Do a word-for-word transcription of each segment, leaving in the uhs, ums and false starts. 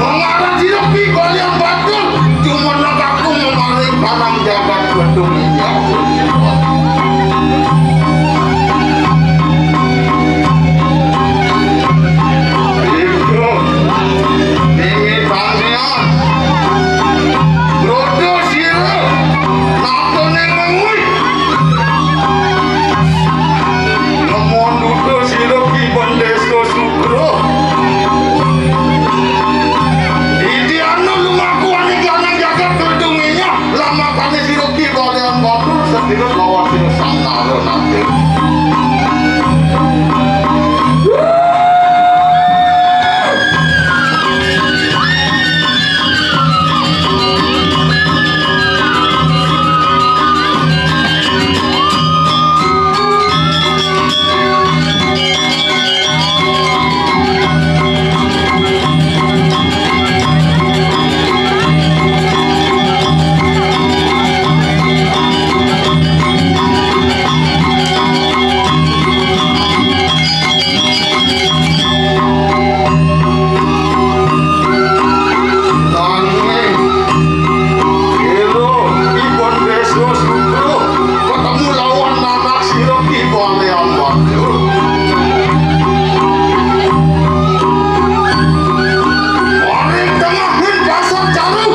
Mengapa tidak pi balian batur? Cuma nak aku memaring tanam jagat gedung ini. Ibu, nini tanian. Rodo sira, natone mengui. Lemon dudo sira ki bendesa sukra. Idiana lumaku ane ganang jagat kerdung inya, lamakane sira ki balian batur sedina lawan sira sang nara nanti. Nanging, elo, ibon Yesus, ketemu lawan anak sira ki balian batur. Ora tengah dasar jaru.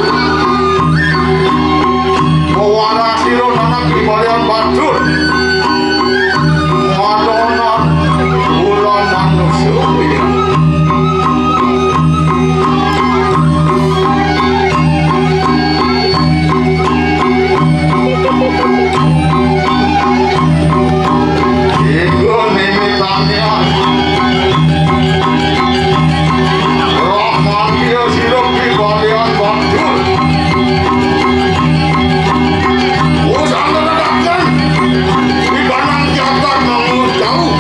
Wara sira nanak ki balian batur. Madonan kula manusa kuwi. Iku mimitannya. Rahman dia sira ki balian batur. Wis angkat-angkat. Ibanan jagat nang jauh.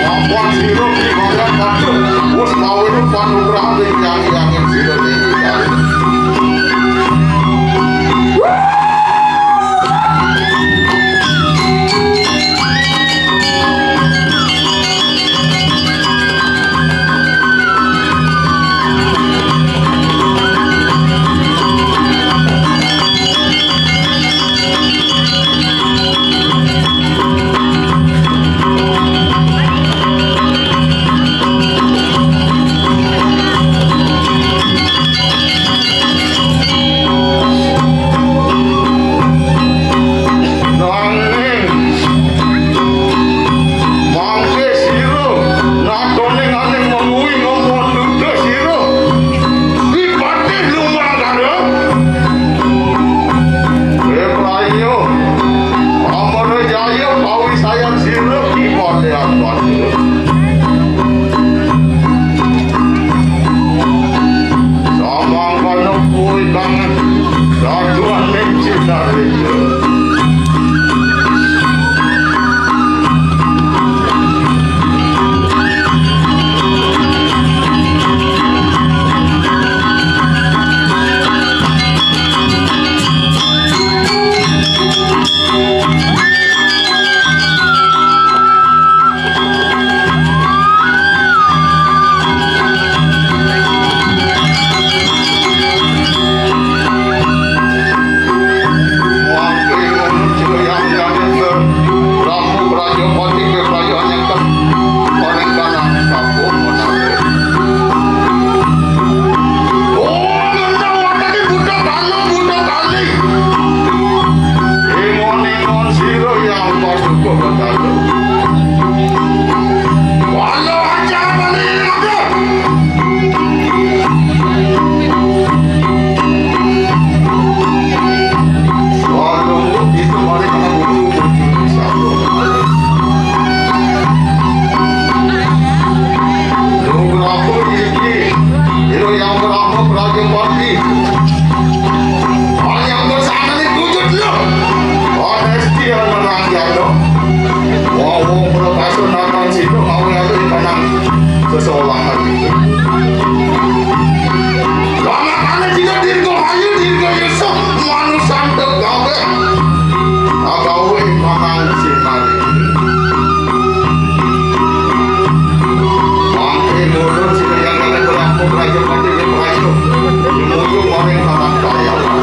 Apa sira ki balian batur? Wis kawin panugrahan ring yang-yang sira dewi kali. Sira yang padha kok. Walau aja mani. Waduh, itu mari kita dulu. Lu berapa ini? Itu yang berapa berarti mati? Hanya bersama ini wujud lu. Honesty yang menang jatuh. Wong profesor nonton situ mau yang itu menang seseorang. Lama kali juga Dirgo Hayu, Dirgo Yusuf, manusia tegawé. Agawé mangan sinari. Mangke mulun sira yang kata berlaku beraja mati di beraja. Dimujuk maring paman karyawan.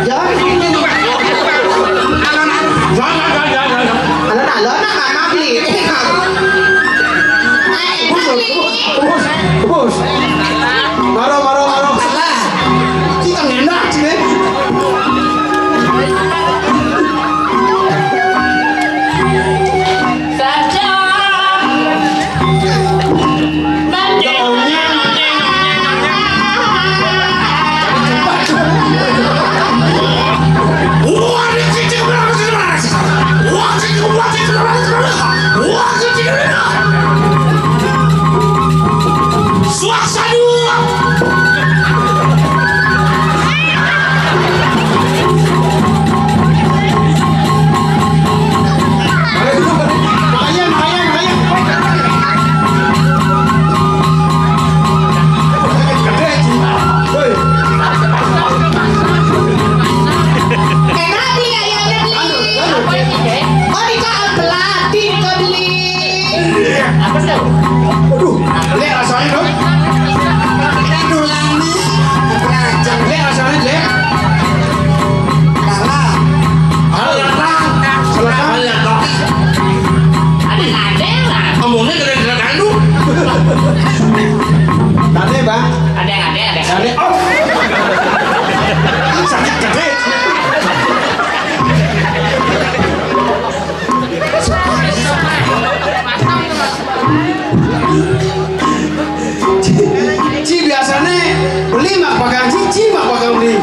Ya, alon-alon nak mama beli. Bus, bus, bus. Maro, maro, maro. Alah. Kita ngendak sini. Aduh, lek rasane, Dok. Aduh, lami. Lek rasane, lek. Salah. Salah. Salah. Ada-ada lah. Ngomongnya gede-gede anu. Tadi, Bang. Ada, ada, ada. Tadi, oh. Sakit gede. Ci, biasane beli mak bakal cici, mak bakal beli.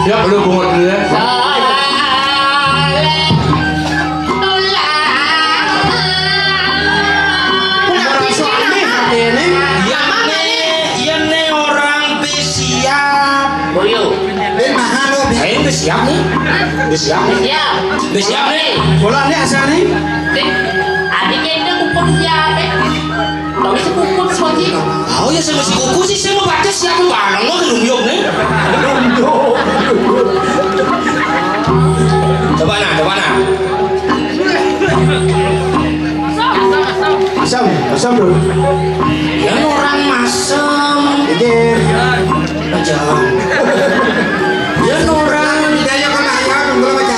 Ya, belum bungut dulu ya. Punya visi anak ini. Iya, nih, iya, nih, orang pesiar. Boyo. Be mahal lo, be. Eh, udah siap nih. Udah siap nih. Siap. Udah siap nih. Bola nih asal nih. Dik, adiknya itu kumpul siapa? Tahu sih kumpul sih. Tahu ya sama si kuku sih, saya mau baca siapa bareng lo, lumyok nih. Coba nah, coba nah. Asam, asam, Bro. Ya orang masem. Iya. Aja. Ya orang. Daya kena ya, belum aja.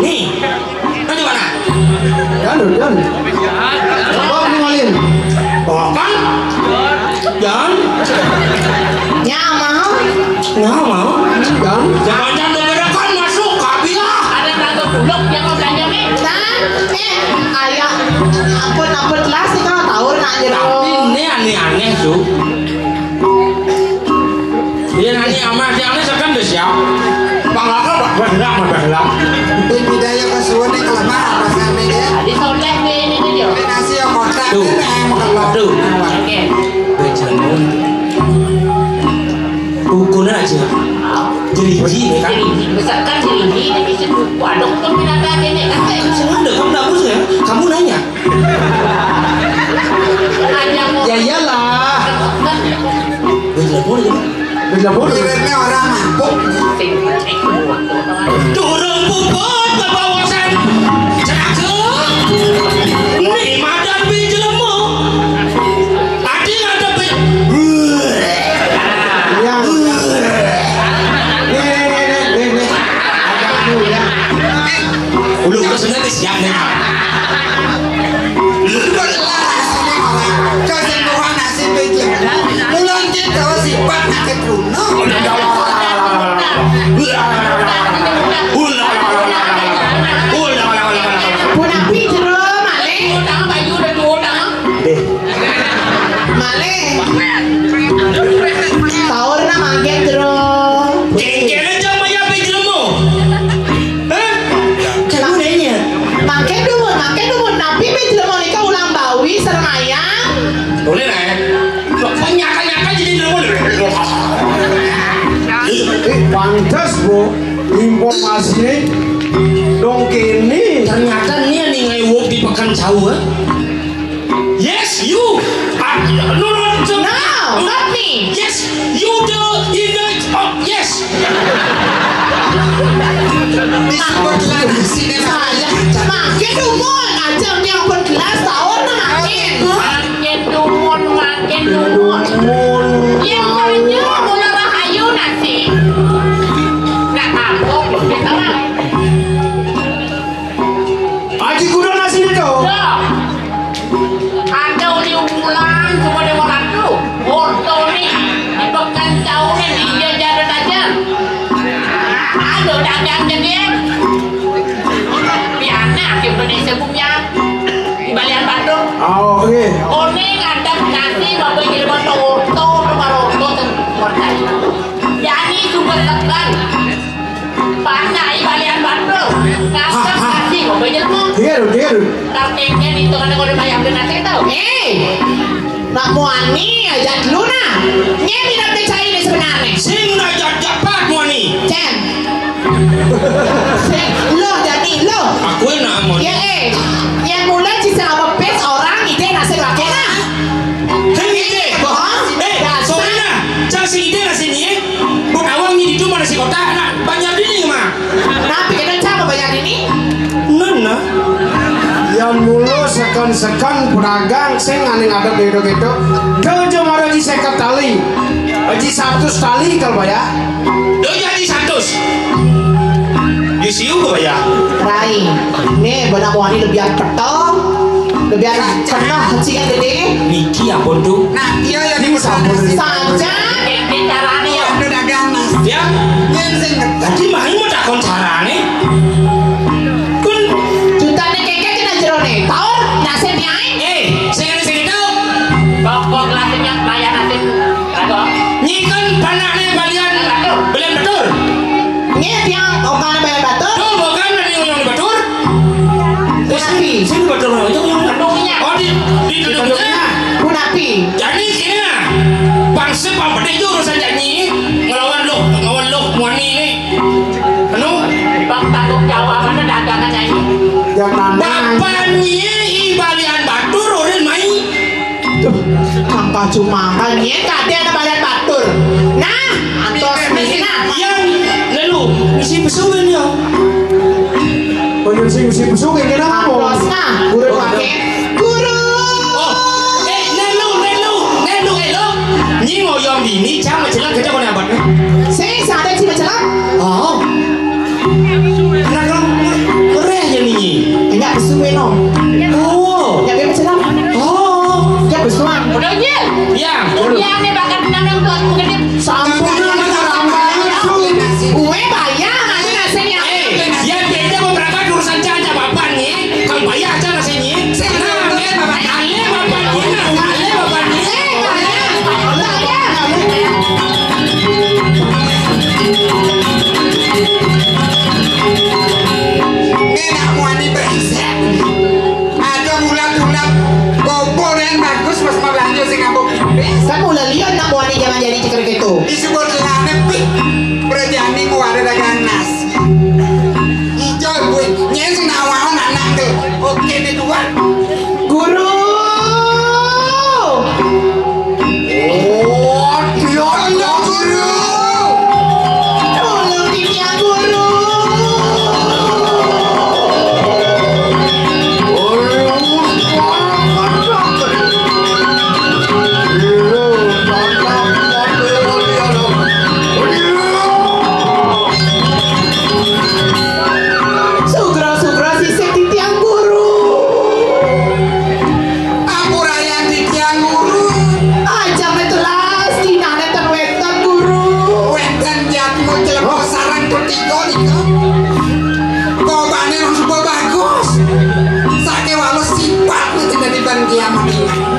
Ini. Nah, coba nah. Jan, Jan. Coba aku ngalin. Oh, kan? Jan. Nya mau? Nya mau? Jan. Jangan-jangan bener kan masuk, kabilah. Ada tangga buluk yang mau belanja nih. Nah, eh, ayah. Ampun, ampun, kelas nih, kalau tahu nak aja. Tapi ini aneh-aneh tuh. Iya, nani amat yang ini sekan deh siap. Pangkatnya udah bergerak, udah bergerak. Di budaya kesuwun nih kelemahan rasanya ya. Di sotek nih ini tuh, Jo. Ini nasi yang kotak, tuh. Ini yang makan. Aduh. Oke. Gue jelembon. Ukur aja. Jeriji, ya kan? Jeriji, misalkan jeriji, ini bisa buku. Aduh, tuh binatang ini. Kan saya, saya ada, kamu bagus ya? Kamu nanya. Ya iyalah. Gue telepon ya. Gue telepon ya. Ini orang mabuk. Turun puput ke bawah sen. Cakep. Ini madan bi jelema. Tadi ada bi. Iya. Nih, nih, nih, nih, nih, nih. Agak dulu ya. Udah, udah, sudah, siap nih. Lu kok jelas ini orang kesembuhan nasib itu. Mulan kita sifat sakit kuno. Punapi jero malih. Deh. Malih. Saur na mangke jero. Kengkene jam maya pe jelema. Hah? Kamu nanya. Mangke dumun, mangke dumun. Napi pe jelema nika ulang bawi sareng ayang? Boleh lah ya. Kok nyaka-nyaka jadi jelema? Eh, eh, pantes, Bu. Informasinya dong kene. Ternyata nih yang ngewok di pekan jauh, eh? Yes, you. Ah, no, no, no. No, not me. Yes, you do in the, oh, yes. Disebut lagi sini. Saya makin umur aja yang bergelas tahun makin. Makin umur, makin umur. Yang tanya mulai rahayu nasi. Nggak tahu, kita mah. Aji kuda nasi itu. Ada uli ulang cuma dia mau ratu. Orto nih, di pekan jauh nih, dia jalan aja. Ada dagang jadi. Biasa ke Indonesia punya di balian Bandung. Oh, oke. Oning ada nasi, bapak jadi mau orto, mau orto tuh. Jadi juga tekan. Panai balian batur. Kasar kasih mau banyak mau. Iya, iya. Kartengnya itu kan kalau bayar dengan saya tahu. Eh, nak muani aja dulu nah. Nyem tidak percaya ini sebenarnya. Sing aja dapat muani. Cem. Sing, lo jadi lo. Aku enak muani. Ya eh, yang mulai sisa apa pes orang ide nasi laki nah. Sing ide. Bohong. Eh, dasar. Soalnya, cang sing ide nasi ni. Buk awang ni ditu mana si kota nak banyak dini mah. Napi kena cang bayar ini? Nana. Yang mulu sekan-sekan pedagang sing aning ada bedo gitu. Kau cuma ada di seket tali, di seratus tali kalau bayar. Doya di seratus. Di siu kau bayar. Rai, nih benar muani lebih petong, lebih penuh kecil gede. Niki apa tuh? Nah, iya ya di sampun. Saja. Ini caranya ya. Udah dagang mas. Ya. Yang sing. Tadi main mau takon carane. Kun. Jutane keke kena jerone. Taur nasib nyai. Eh, sing ada sing tahu. Pokok nasibnya layan nasib. Nyikan panakne balian belian betul. Nggih, tiang okane balian batur. Tuh, bukan dari yang betul. Terus sini betul yang yang. Oh, di di duduknya. Punapi. Jadi kena bangsa pampede itu urusan janji ngelawan lo, ngelawan lo muani ini. Anu, bang tanggung jawab mana dagangan aja. Jangan. Bapak nyi i balian batur urin mai. Tuh, mangka cumangka nyi kade ada balian batur. Nah, antos misi nah. Yang lalu misi pesuwin ya. Oh, yang si misi pesuwin kenapa? Antos nah. Guru pakai. Guru. Oh. Ini cang macelak kerja kau dapat. Sing sada ci macelak. Oh. Anak orang mereh yang ini. Enggak besuwe no. Oh. Enggak dia macelak. Oh. Enggak besuang. Udah, Jil. Ya. Ya, ini bakal menanam tuan mungkin. Sampun, sampun. Gue bayar, nanti nasinya. Eh, ya, dia mau berangkat urusan cang aja bapak nih. Kang Bayah aja nasinya. Nah, men, ale bapak nih, nah, ale bapak nih. Eh, Bayah. Ini nak muani brengsek. Ada bulat-bulat. Bobor yang bagus, pas mau belanja sing ngambek. Kan mula lihat nak muani zaman jadi ceker gitu. Disebut lane pik. Berjani muara dagang nasi. Ijo, Bu. Nyen sing nawaran anak tuh. Oke nih, dua. Guru. Oh, dia guru. Tolong dia guru. Sugra-sugra sisip titiang guru. Ampurayan titiang guru. Aja metelas dinane ten wénten guru. Wénten jadma jelema sareng ketiga nika. Kobane rung suba bagus. Sakewala sipatne sing dadi ban kiamat.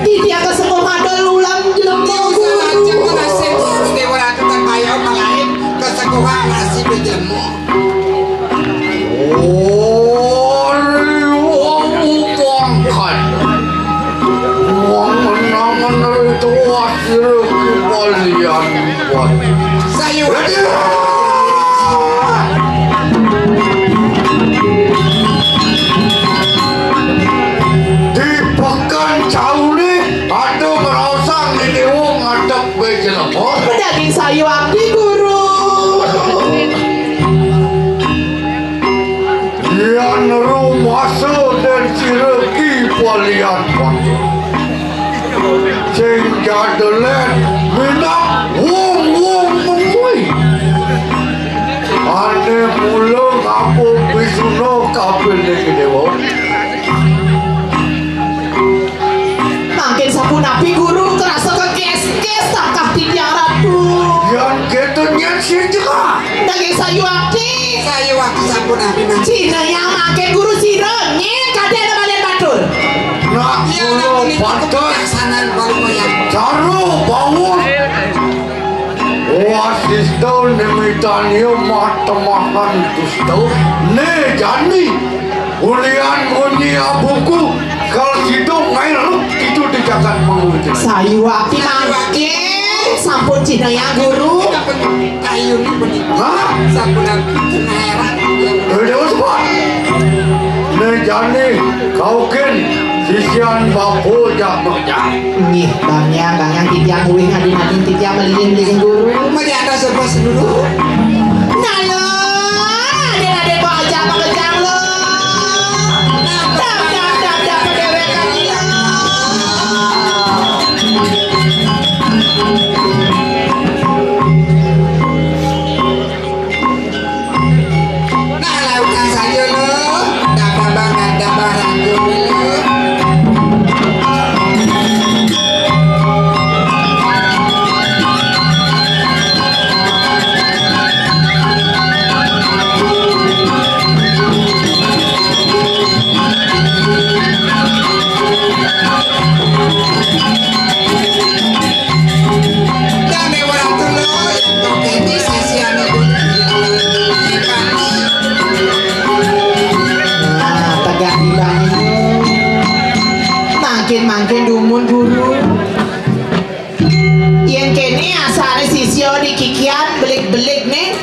Titiang kesepuh madol ulam jelema. Dewa Ratu kan kaya malaib kesepuhan nasib jelema. Ori wong pangkat. Wong menangan ritual sira kembalian buat. Sayu. Di pekan caune ada ngerasang di dewa ngadep bejelema. Pedaging sayu abdi guru. Yan rumasa den sira ki palian pati. Sing jadelet minang wong-wong mengui. Ane mula ngapung pisuna kaping dewa. Mangkin sapunapi guru kerasa kekes-kes tangkah titiang ratu. Yan keto nyen sing jeka. Daging sayu ati. Sayu ati sapunapi mangkin. Cina yang mangkin guru sira nyen kadene balen batur. Nak kula patek. Cara bangun. Wasista nimitania matemahan dusta. Ne jani. Ulian munyi abuku, kal situ ngairuk itu di jagat mangulti. Sayu ati mangke, sampun cinaya guru. Kayu ni punika. Hah? Sampun aku heran. Terus, Pak. Ne jani, kaukin, sisian bapu jak mejak. Nggih, bangnya, bangnya titiang uwih ngadi-ngadi titiang melilih-melilih guru. Mari atas serba seluruh. Nah, lo, adik-adik kok aja apa kejang lo? Dap, dap, dap, dap, pendewekan lo. Nah, lautan saja lo. Tambah banget, tambah ranjung lo. Nah, tegak bilang. Mangkin-mangkin dumun guru. Yen kene asale sisya dikikian belik-belik ne,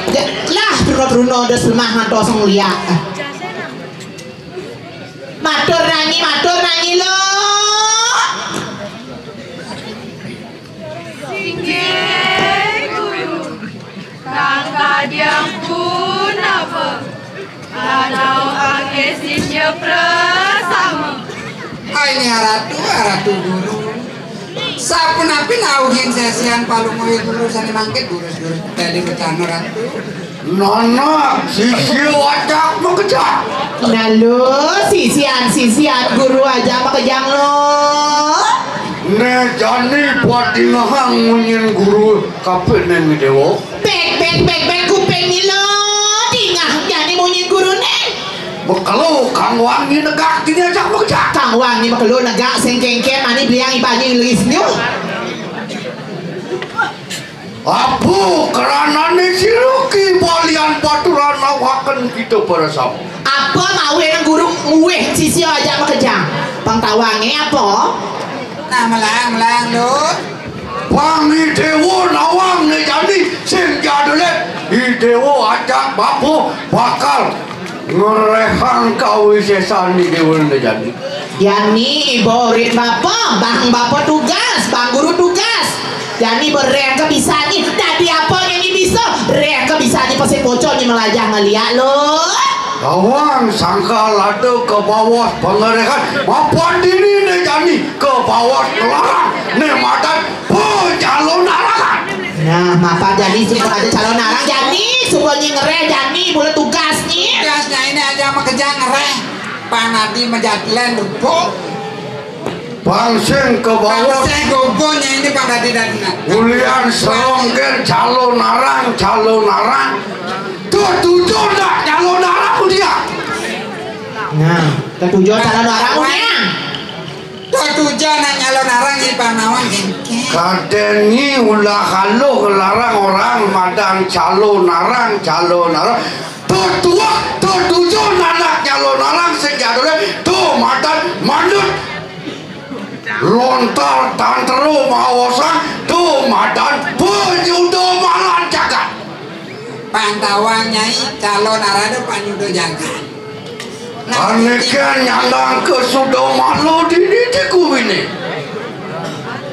lah truna-truna dos lemah ngantos ngeliak. Matur nangi, matur nangi lo. Singgih guru, kang kadiang punapa? Kadau ake sisya prasama. Hai ni aratu, aratu guru. Sapunapi nauhin sesian palungguh guru sané mangkin durus-durus tadi becana ratu. Nanak sisia wajak makejang. Nah lo, sisian-sisian guru ajak makejang lo. Né jani padingehang munyin guru kapining déwa. Bek, bek, bek, bek, kuping ni lo. Dingeh jani munyin guruné. Makelo Kang Wangi negak dini ajak makejang. Kang Wangi makelo negak sing kéngkén mani beliang ibané ilis nyu. Apa kranané sira ki balian baturan nawakaken kita parasam. Apa mawinan guru nguwih sisia ajak makejang? Pang tawangé apa? Nah, melang, melang, Lur. Pang Idéwa nawang né jani sing jadulé. Idéwa ajak bapa bakal ngeréhang kawisésan Idéwa né jani. Jani iba urit bapa, bang bapa tugas, bang guru tugas. Jani bereng ke bisané, dadi apa nyai bisa? Reng ke bisané pasih poco nyai melajah ngeliak lo. Tawang sangkal ada ke bawah pengerehan, mapan dini né jani ke bawah kelarang né madan pecalon arangan. Nah, mapan jani suba ada calon arang jani, suba nyai ngeréh jani, mula tugas nyai. Tugas nyai né ajak makejang ngeréh. Panadi majatlen rupa. Pang sing ke bawah. Pang sing gogo nyai né pang dadi dadi. Ulian selongker calon arang, calon arang. Tuh tujuh nak calon arang dia. Nah, ketujuh calon arang punya. Tuh tujuh nak calon arang di panawan kéngkén. Kadéni ulah kaluh ngelarang orang madan calon arang, calon arang. Tuh tuak, tuh tujuh nanak calon arang sing jadulé. Tuh madan manut. Lontar tantro maosang, tuh madan penyuda malan jagat. Pantawang nyai calon arang panyuda jagat. Nah, anéka nyandang ke suda malu dini di kuwiné.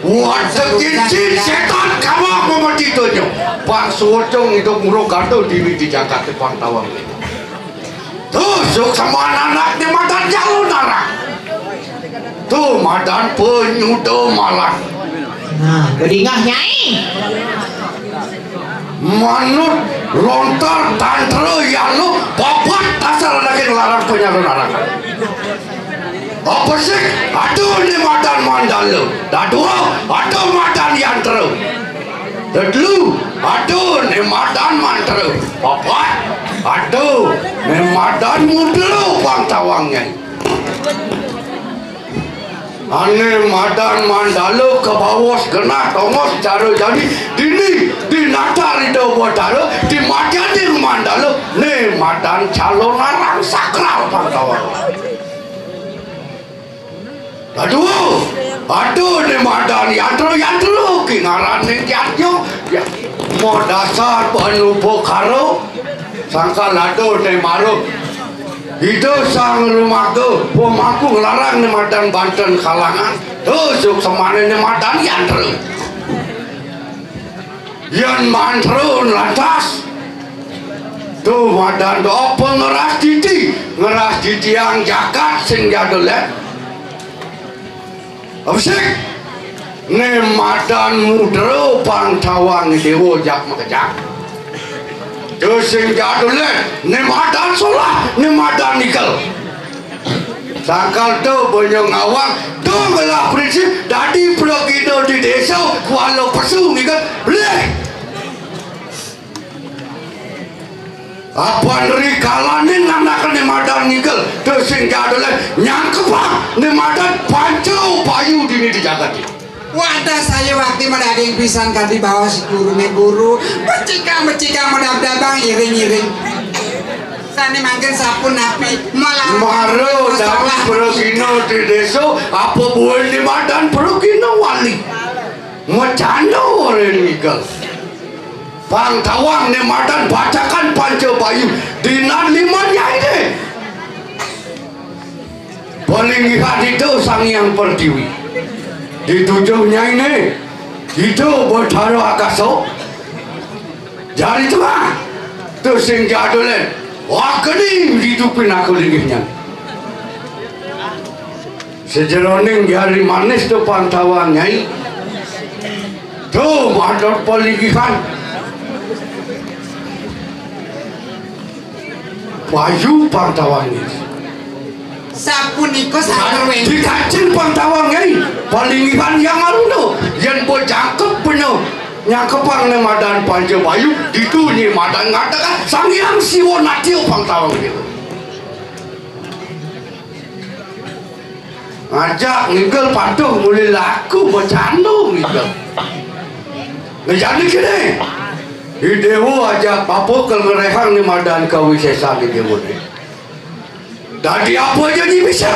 Watek cincin sétan kamah memetitonya. Pang suwecung idup murung gantung dini di jagat pantawang. Tuh, suksman anak di madan jalur darah. Tuh, madan penyuda malan. Nah, bedingah nyai. Manut lontar tantra yanu papat dasar anaké ngelarang penyalur arakan. Apa sih? Aduh, ni madan mandala. Dadua, aduh, madan yantra. Dadlu, aduh, ni madan mantra. Papat, aduh, ni madan mudra pang tawangnya. Ané madan mandala kabaos genah tongos cara jani dini di natar Ida Batara di madyaning mandala né madan calon arang sakral pang tawang. Aduh, aduh, né madan yantra, yantra, ki ngaran né yatnya. Ya, modasar panupakara, sangkal aduh né maruh. Ida sang rumaga, pemangku ngelarang né madan banten kalangan. Tuh, suksmané né madan yantra. Yén mantra lantas, tuh madan doa pengeras titi, ngeras titiang jagat sing jadulé. Absik, né madan mudra pang tawang déwa jak makejang. Tuh sing jadulé, né madan solah, né madan nikel. Sangkal to banyak ngawang, to ngelah prinsip, dadi pragina di désa, kuala pesu ngiket, bleh. Apan rikalané nanaké né madan ngikel, to sing jadulé nyangkepang né madan panca bayu dini di jagaté. Wadah saya wakti madaging pisan kadi baos guruné guru. Becikang-becikang madabdabang iring-iring. Sané mangkin sapunapi malah mara masalah. Dadi pragina di désa, apa buin di madan pragina wali. Macana orang ngikel. Pang tawang né madan bacakan panca bayu. Dinan liman nyainé. Palinggihan Ida Sang Hyang Pertiwi. Ditujuh nyainé, Ida Batara Akasa. Jari tengah, to sing jadulé. Wah, geni ditu pinaka linggihnya. Sajeroning jari manis to pang tawang nyai. Tuh, madan palinggihan. Bayu Pangtawang ini. Sapunika saderwénten. Di kancing Pangtawang ini, palinggihan Hyang Aruna. Yén bojangkep bener. Nyangkepang né madan Panca Bayu, ditu nyai madan ngatakan, Sang Hyang Siwa natya Pangtawang ini. Ngajak ngigel patuh muli laku becanda ngigel. Ngejani kéné. I déwa ajak bapa ké ngeréhang né madan kawisésan i déwa né. Dadi apa ja nyai bisa?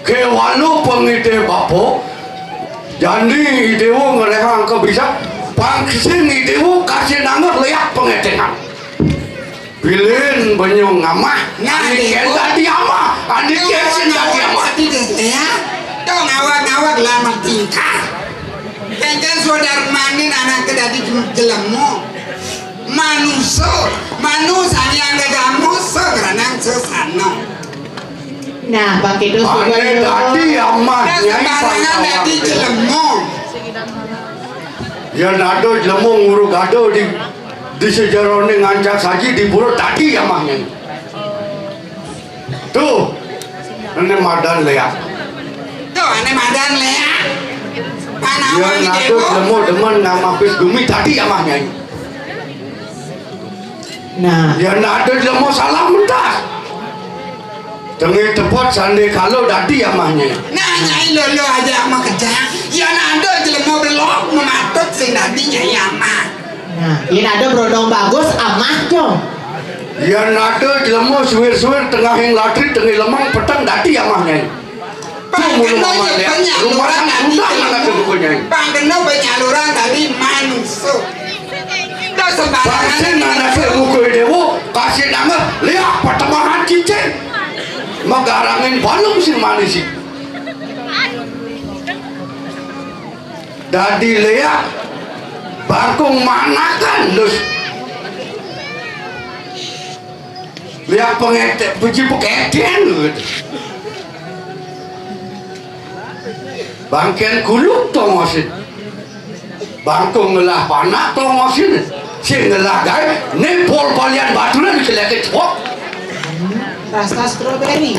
Kéwala pangidih bapa, jani i déwa ngeréhang ké bisa, pang sing i déwa kasih nanggeh léak pangéténgan. Bilin benyung ngamah, nah, ané kén dadi amah, ané kén sing dadi amah. Dadi deh, ya. Tuh ngawag-ngawag lamun tingkah. Kéngkén sadarmané anaké dadi jem-, jelema. Manusa, manusa yang gagah musuh geranang sesana. Nah, pakéto. Ané dadi amah, nyai sembarangan dadi jelema. Yén ada jelema nguru gada di, di sajeroné ngancak saji di pura, dadi amah nyai. Tuh, ané madan léak. Tuh, ané madan léak. Yén ada jelema demen ngamah pis gumi, dadi amah nyai. Nah. Yén ada jelema salah mentas. Tengé tepot sandé kala dadi amah nyai. Nah, nyai lolo aja amah kejang. Yén ada jelema belog mamatut sing dadi nyai amah. Nah, yén ada brodong bagus amah, Cong. Yén ada jelema suwir-suwir tengahing latri tengé lemeng peteng dadi amah nyai. Pang kena ya penyaluran dadi jelema. Pang kena penyaluran dadi manusa. Dah sembarangan. Pang sing anaké buku déwa, kasih nama léak patemahan cincin. Magarangin balung sing manis. Dadi léak bangkung manakan, dus. Léak pengété, puji pengétén, gitu. Bangkén kuluk tongosin. Bangkung ngelah panak tongosin. Sing ngelah gaé, nipol balian baturé dikeléké cepok. Rasa stroberi.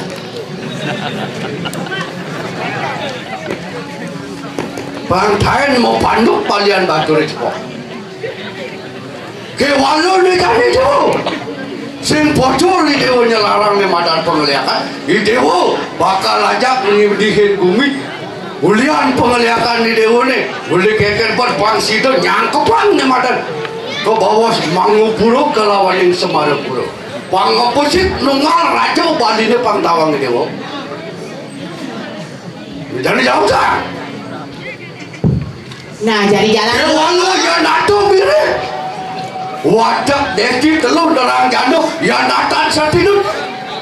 Bang Taén mau panduk balian baturé cepok. Kéwala né jani to. Sing pocol i déwa nyelarang né madan pangléakan, i déwa bakal ajak ngidihin gumi. Ulian pangléakan i déwané, uli kékén pang sida nyangkepang né madan. Ka bawas Mangupura kalawaning Semarapura. Pang pesit nunggal raja Baliné Pangtawang i déwa. Jani jauh dah. Nah, jari jalan. Kéwala yén ada mirip. Wadek dadi telu nerang janda, yén natan satinut.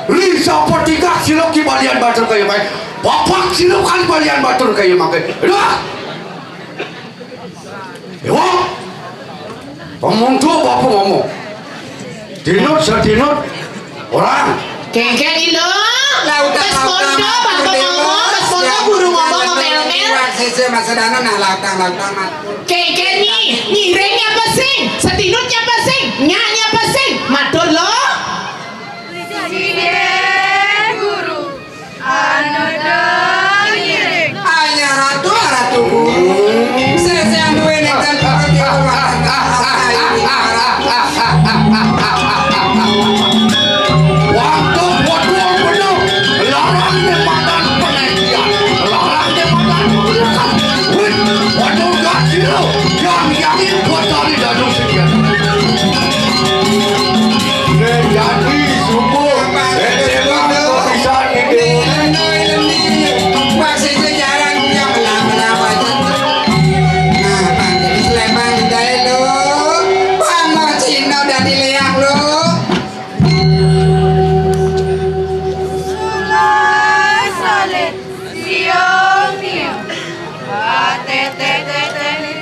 Risa petikak siluk ki balian batur kaya maké. Papak siluk kan balian batur kaya maké. Dah. Yo. Pamuntuk bapa mama. Dinut sadinut orang. Kéngkén ila. Lautang, pes lautang, pondok, matur bapa déwa, mama, pes pondok, guru ngomong, ngomel-ngomel. Sisi masa dana, nah, lautang, lautang, matur. Kéngkén nyi, nyiring nyapa sing, sadinut nyapa sing, nyak nyapa sing, matur lo. Sini, guru. Anu dong, ngiring. Hanya ratu, ratu. Sesé anu nénten. Waktu foto bener, larang né madan pengajian, larang né madan pengajian. Wih, waduh, gak sih lo, yang, yang ini buat cari dadu sekian. Né jadi subuh, écélan pisan iki. Masih sejarah dunia belah-belah aja. Nah, Bang, jadi Sleman daé lo. Bang, mau Cina udah dilihat lo. Sulai salib, siung niung. Ate, te, te, te, te.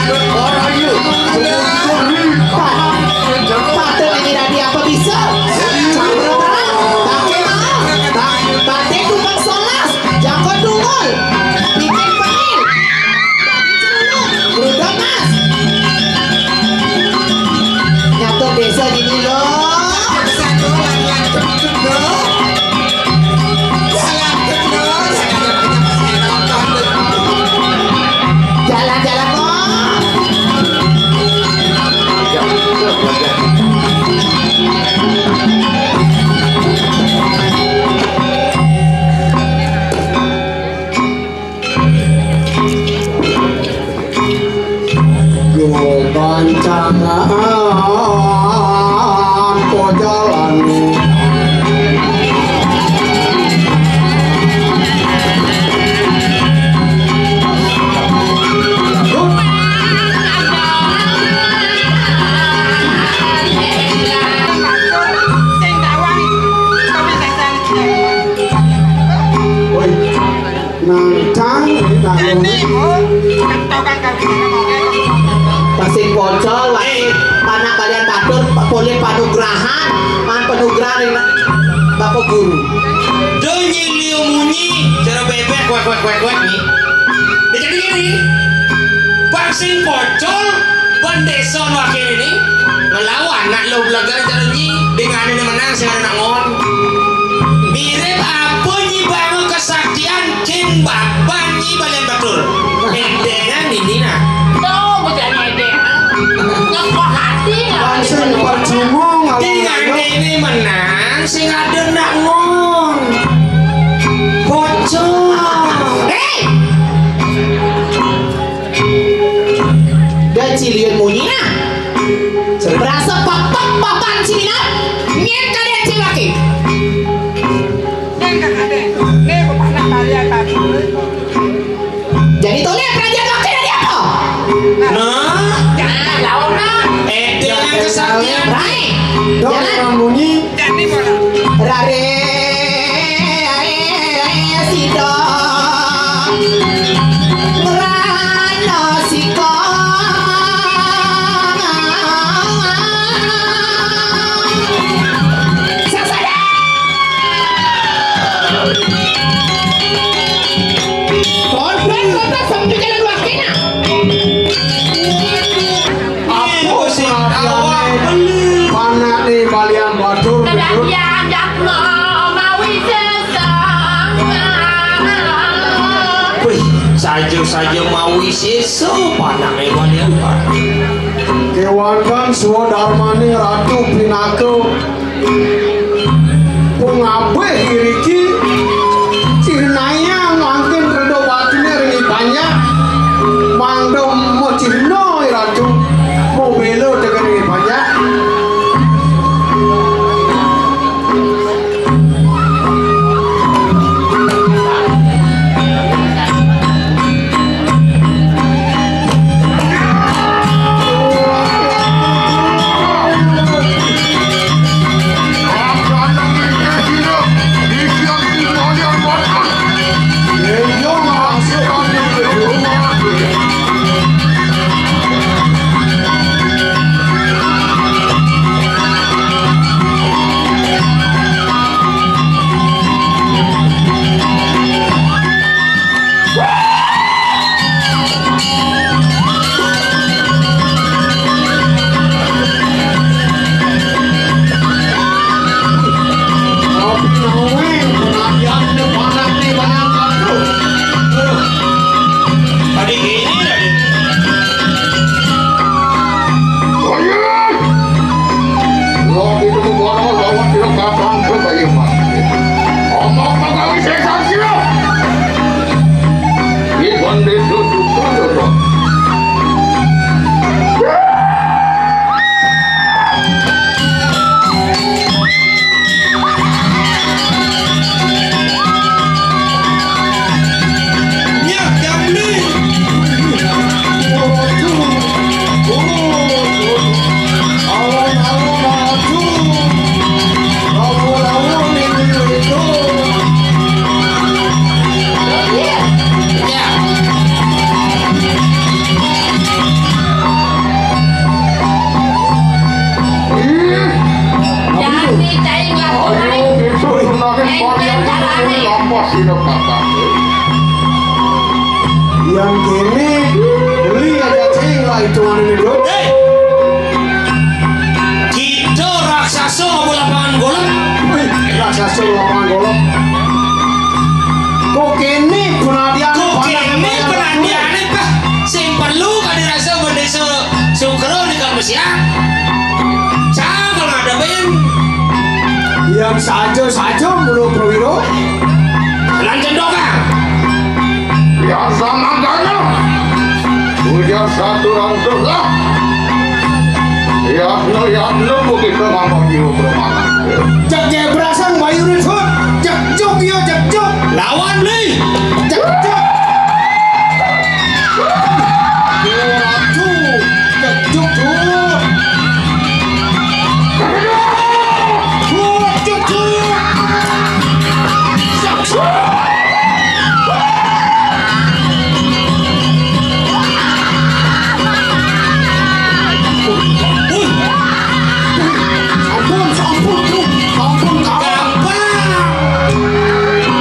Ora iya. Patut niki dadi apa bisa? Cakra terang, bakal maaf, bak-, bakti tukang solas, jangkau tunggul, pipin pengil, dadi celuluk, brudak mas. Nyata desa dini lo. Jalan-jalan kok. Yo bancangan ko jalan. Woi. Nangkang, nangkang. Pasing pocol, wae panak balian batur, polih panugrahan, man panugrahan ring Bapak Guru. Do nyilih munyi, cara bebek, wek, wek, wek, wek, nih. Dia jadi gini, pasing pocol, Bendésa wakil ini ngelawan nak lo belajar cara nyi dengan ada menang sing ada nak ngon. Mirip apa nyi bangun kesaktian kin baban nyi balian batur. Endengan ini nah. Tuh, bocah ini endeng. Ngekoh hati lah. Langsung percuma ngelawan. Dengan ini menang sing ada nak ngon. Bocah. Hei! Dah cilian munyi nah. Berasa pepek papan cilinat. Nyet kadé cilaki. Jadi toleh kerajaan wakil dari apa? Nah. Jangan lawan nah. Eh, dengan kesaktian. Rai. Dok, jangan. Munyi. Rare sida ngrana sika. Sasada. Korban kota sampai jalan wakina. Apa sing awak beli? Panakné balian batur. Wih, saja-saja mawi sisa panakné balian batur. Kéwanten swadarmaning ratu pinaka. Pungabih iriki cirnayang mangkin reda batuné ring panjak, mangda macirna iratu mabéla tekén ring panjak. Yén kéné, beli aja cing lah itu anu itu. Héi! Kita raksasa apa lapangan golf? Wih, raksasa lapangan golf. Kok kéné penadian? Kok kéné penadiané, Pak? Sing perlu kadi rasa bendésa Sukra di Kang Besiak. Cang kalau ngadepin. Yang saja-saja mulu perwira. Lan cendok, Kang. Ya sama gana. Ujar satu ratus lah. Ya no, ya no, begitu ngomong jiwa bermana. Cek jebrasan bayu risut. Cek juk ya, cek juk. Lawan li. Cek juk. Ratu. Cek juk, juk. Juk, juk, juk. Ampun, ampun, ampun, ampun, kawan. Gampang.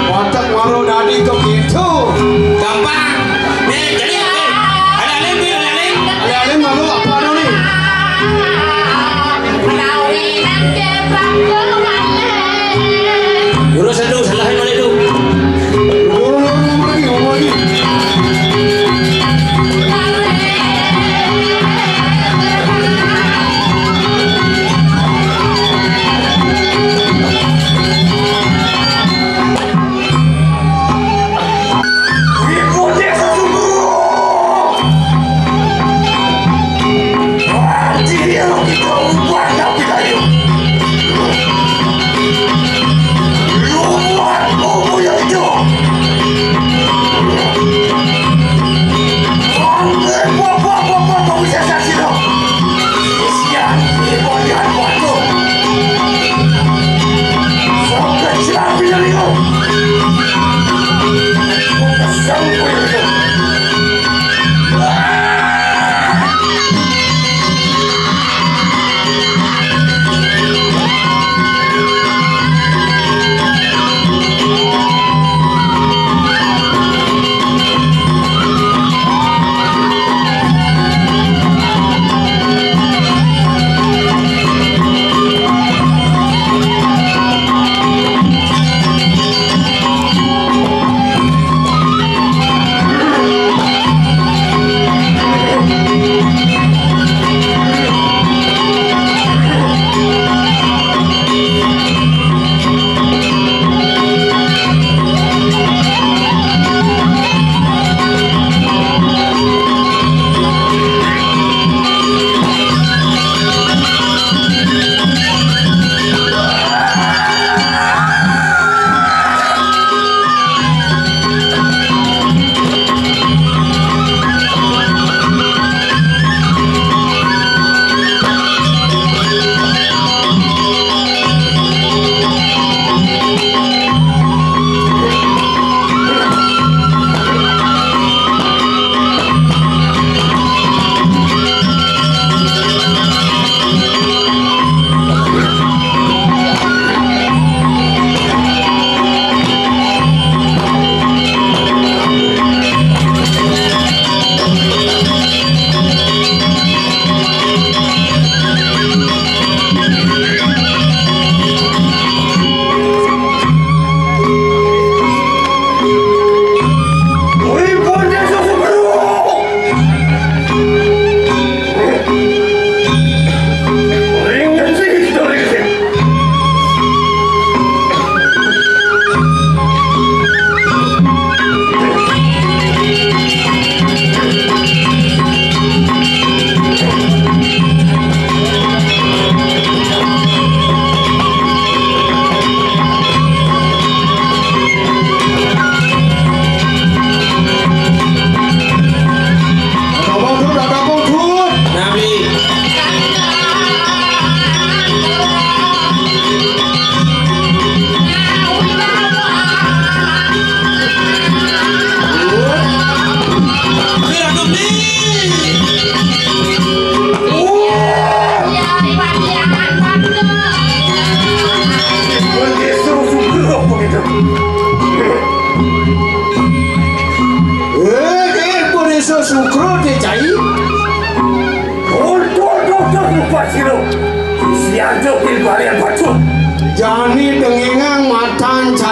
Watak waro dadi kok gitu.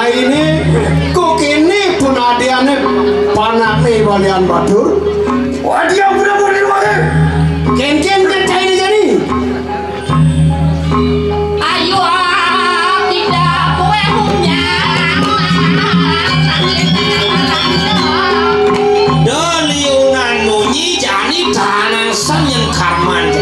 Ini kok kéné penadiané panakné balian batur? Wadiah, udah boleh wae. Kénkén cainé jani. Ayo, tidak kue punya. Doliunan munyi jani tanang senyen karman.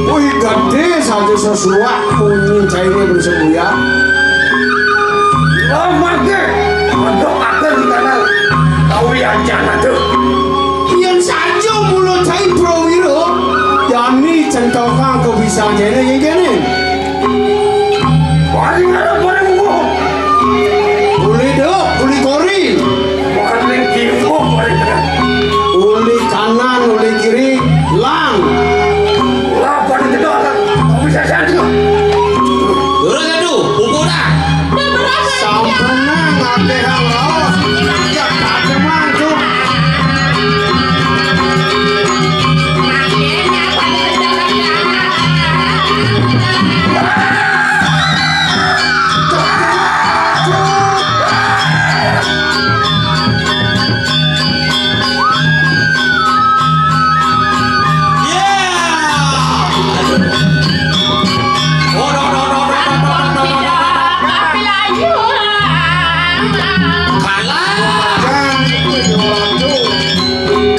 Wih, gedé saja sesuak munyi cainé bersebuya. Lemah ge, untuk akan di kanan. Tahu ya, jangan tuh. Yén saja mula cai prawira, jani centokang kebisan cainé kéné. Paling ada paling gua. Uli duk, uli kori. Bukan ning kiwa, paling ada. Uli kanan, uli kiri, lang. Lah, paling gedhe, tak bisa saja. Durus adu, pupuk dah. Sampunang akehang raos. Ya, tak demen, Cuk.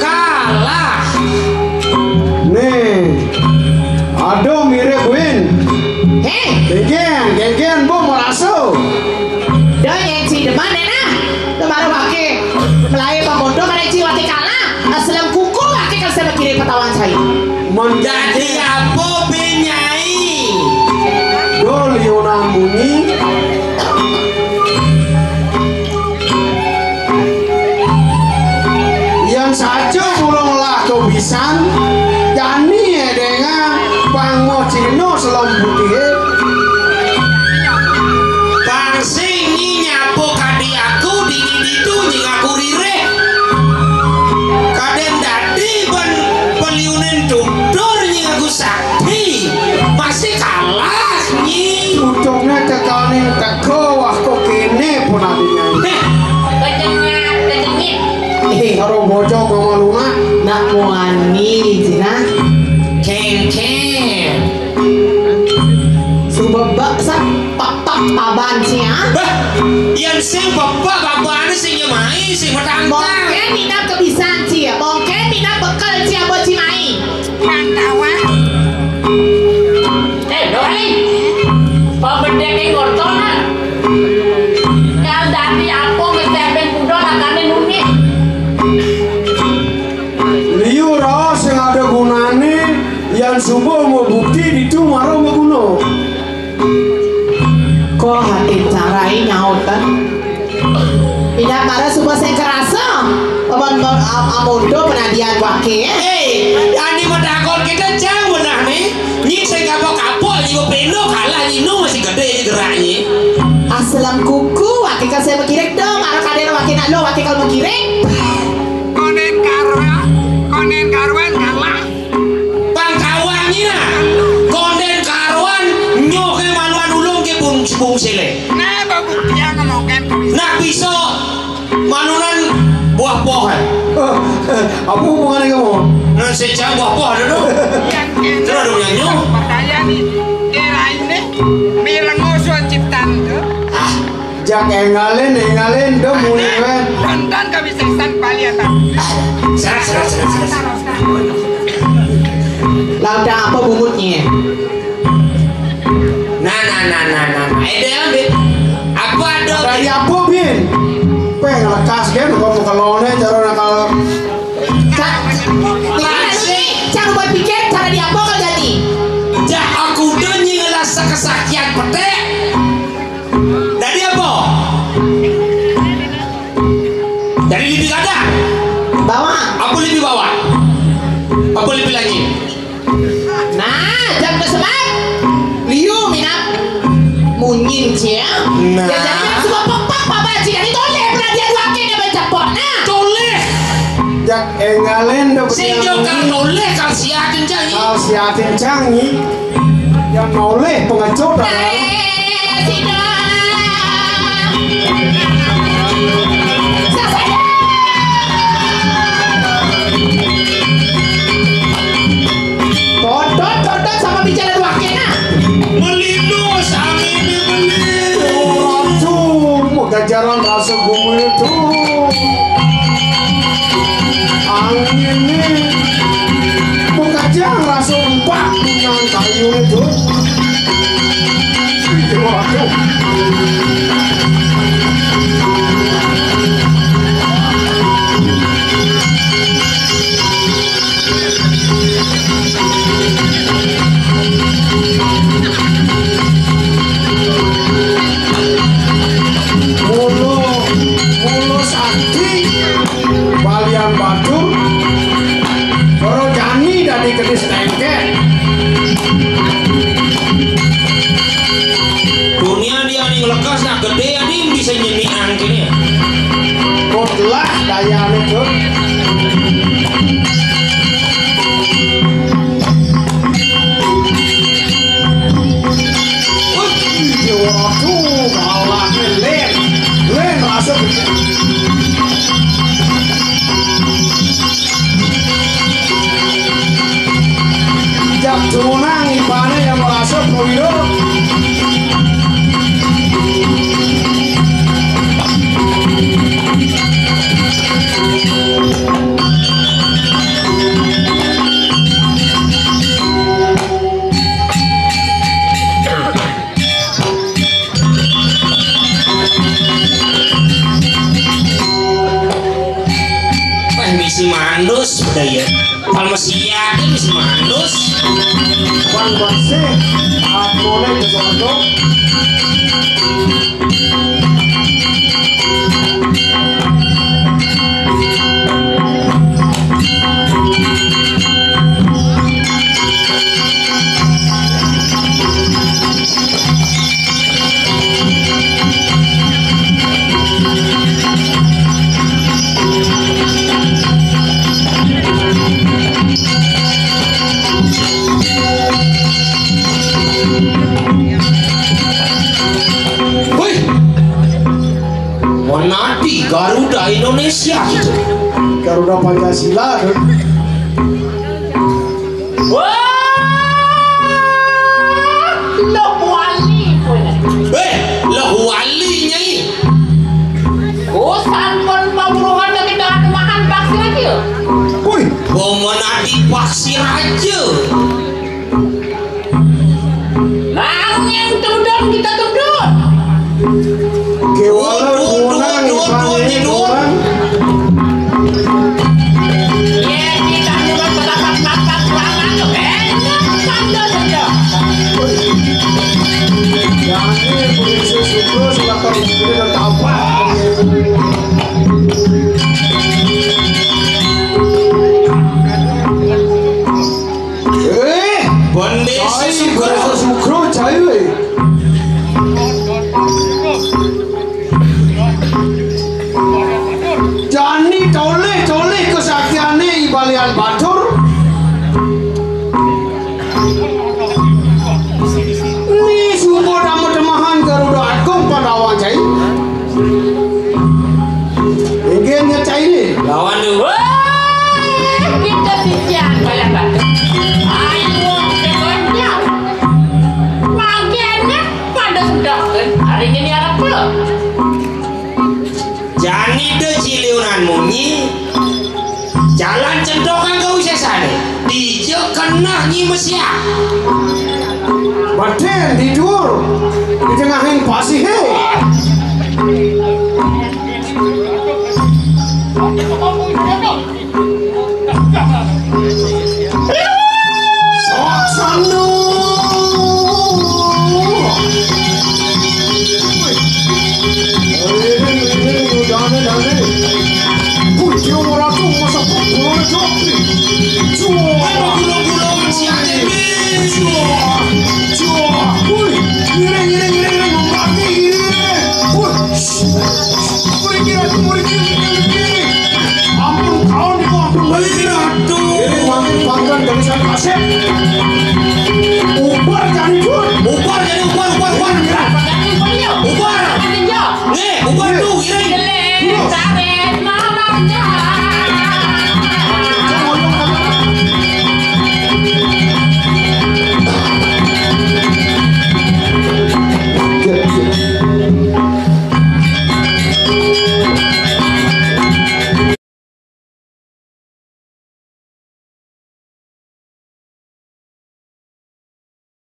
Kalah. Kalah. Nih, aduh, mirip Win. Heh. Genggen, genggen, Bu, merasa. Dah, nyén ci demen, nah. Kemarin pakai melayu pamodo, kada ci wati kalah. Aslam kuku pakai kalau saya kiri petahuan saya. Menjadi apa, Bin Nyai? Dol Yunan bunyi. Yén saja kula ngelah kebisan, jani édénga pangocino selem putihé. Bang sing nyi nyapu kadi aku dini ditu nying aku ririh. Kadén dadi ben peliunin tutur nying aku sakti. Masih kalah, Nyi. Cucukné tekaning teka, wah, kok kéné pun adinyané. Néh. Kecengat, kecengit. Eh, karo bocah mama lunak. Nak muani, Cina. Kéngkén. Subebek sa, pepek paban, Ci, ah. Bah, yén sing pepek pabané sing nyemai, sing metangkang. Mungkin minat kebisan, Ci, ya. Mungkin minat bekel, Ci, apa, Ci, mai. Pantauan. Eh, Doli. Pabedek ing ngortonan. Kal dadi apa ngetepin kuda lakane nuni. Liu raos sing ada gunane, yan subuh mau bukti ditu mara maguna. Kok hati carai nyaut kan? Pindah para suba sing kerasa. Paman, paman, am-, amondo penadian wake, eh? Eh, ani matakon kita jang benah ni. Nyi sing kapok-kapok, nyi peno kalah, nyi nu masih gede nyi geraknye. Aslam kuku, wake kan saya berkirik dong. Mara kader wake nak lo, wake kalau berkirik. Konen karuan, konen karuan kalah. Pangkawang ina, konden karuan nyoke manuan ulung ke bung, bung sile. Nah, babu dia ngomongkan. Nak bisa manunan buah poh, eh. Eh, eh, apa hubungannya kamu? Nah, sejak buah poh ada tu. Yang ini. Terus ada yang nyoh. Percaya nih. Kira ini, mireng musuh ciptaan tu. Ah. Jak engalin, engalin, dong mulai, wen. Tonton kebisasan paliatan. Serah, serah, serah, serah. Lah, udah apa bungutnya? Nah, nah, nah, nah, nah, nah. Eh, deh, ambil. Apa ada? Dari apa, Bin? Peh, lekas, kan? Kok mau kelone, cara nakal. Ka-, cara berpikir, cara di apa kau jadi? Jak aku denyi ngelas kesakian petek. Dari apa? Dari lipi kada? Bawah. Apa lipi bawah? Apa lipi lagi? Nah, jam ke sebab. Liu minat munyin cia. Nah. Ya, jadi kan semua pepak papa cia. Jadi toleh pernah dia dua kali dia mencaplok. Nah. Toleh. Yak enggalin dong. Sing yo kang nolih, kang siatin cang nyi. Kang siatin cang nyi. Yang nolih pengecut adalah. Eh, sida. Sasada. Dodot, dodot sama bicara dua kena. Melino sami beli. Ratu, mau ganjaran rasa gumul itu. Angin ini, mau ganjaran rasa empat dengan kayu itu. Iya, waduh. Mula, mula sakti balian batur, para jani dadi kedis tengkek. Dunia dia ning lekas nak gedé, adi bisa nyenian kene. Kok lah dayane, Dur. Wih, dia orang tuh, kalah, Len. Len, masuk. Jak tunang ipane yang merasa Prawiro. Wah, misi manus, udah ya. Kalau mesti yakin misi manus. Wan bersih, atmone kesono. Wih, Monadi Garuda Indonesia gitu. Garuda Pancasila tuh. Wah, Luh Wali punya. Eh, Luh Wali, Nyai. Oh, sampun pawruhan lagi dengan makan vaksin lagi ya? Wih, Monadi Pasir aja. Nah, yang tundun kita tundun. Kewala tunang ipane orang. Ye, kita juga terdapat kata kerangan tuh. Enak tanda saja. Jangan polisi suku silakan sudah tampak. Eh, Bendesa Sugro. Bendesa Sugro, cai, weh. Jani toleh-toleh kesaktiane I Balian Batur. Ni sumpah dama temahan Garuda Agung Pandawa, cai. Inggih ngecaini. Lawan dulu. Wah, kita sisian banyak banget. Ayo, kita banyak. Magennya pada sudah kan. Hari ini arep pulang. Jani de ciliunan munyi. Jalan cendok kang kau sesane. Dija kenah nyi mesiak. Baden tidur di tengahing pasihe. Sok sandu. Dane, dane. Wih, dia ora tuh masa pokoknya joki. Cuak. Ayo, gulung-gulung, siang ini. Cuak. Cuak. Wih, ngiring, ngiring, ngiring, ngiring, ngiring, ngiring. Wih. Jani tu. Mukwa jani